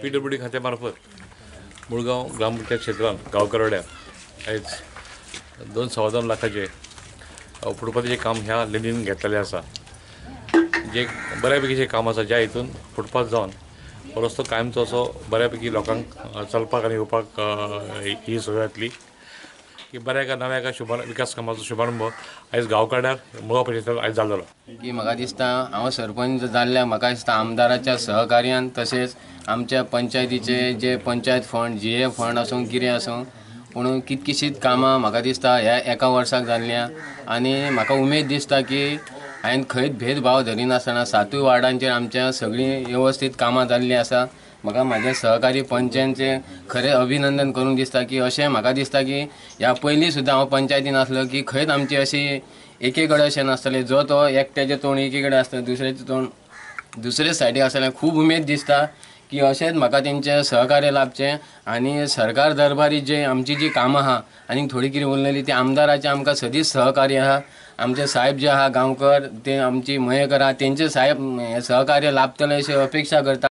PWD खात्या मार्फत मुळगांव ग्रामपंचायत क्षेत्रांत गांवकरवाड्यार आयज 2.25 लाखाचे फुटपाथीचें काम ह्या लेनीन घेतलेलें आसा. जे बऱ्यापैकीचें काम आसा, ज्या हितून फुटपाथ जावन हो रस्तो कायमचो असो बऱ्यापैकी लोकांक चलपाक आनी येवपाक ही सोय जातली. की बऱ्या एका नव्या एका विकास कामाचो शुभारंभ आयज गांवकाड्यार मुळगांव पंचायतीन आयज जाल्लो. की म्हाका दिसता हांव सरपंच जाल्ल्या म्हाका दिसता आमदाराच्या सहकार्यान तशेंच आमच्या पंचायतीचे जे पंचायत फंड, जीए फंड आसूं कितें आसूं, पूण कितकीशींच कामां म्हाका दिसता ह्या एका वर्साक जाल्ल्या. आनी म्हाका उमेद दिसता की हांवें खंयच भेदभाव धरिनासतना 7 वार्डांचेर आमच्या सगळीं वेवस्थीत कामां जाल्लीं आसा. म्हाका म्हाज्या सहकारी पंचांचें खरें अभिनंदन करूंक दिसता की अशें म्हाका दिसता की ह्या पयलीं सुद्दां हांव पंचायतीन आसलो की खंयच आमची अशी एके कडेन अशें नासतलें, जो तो एकट्याचें तोंड एके कडेन आसता, दुसऱ्याचें तोंड दुसरे सायडीक आसतलें. खूब उमेद दिसता की अशेंच म्हाका तेंचें सहकार्य लाभचें आनी सरकार दरबारी जे आमची जी कामां आहा आनी थोडी कितें उरलेली ती आमदाराचें आमकां सदींच सहकार्य आहा. आमचे साहेब जे आहा गांवकर, ते आमची मयेकर आहा, तेंचे साहेब सहकार्य लाभतलें अशी अपेक्षा करता.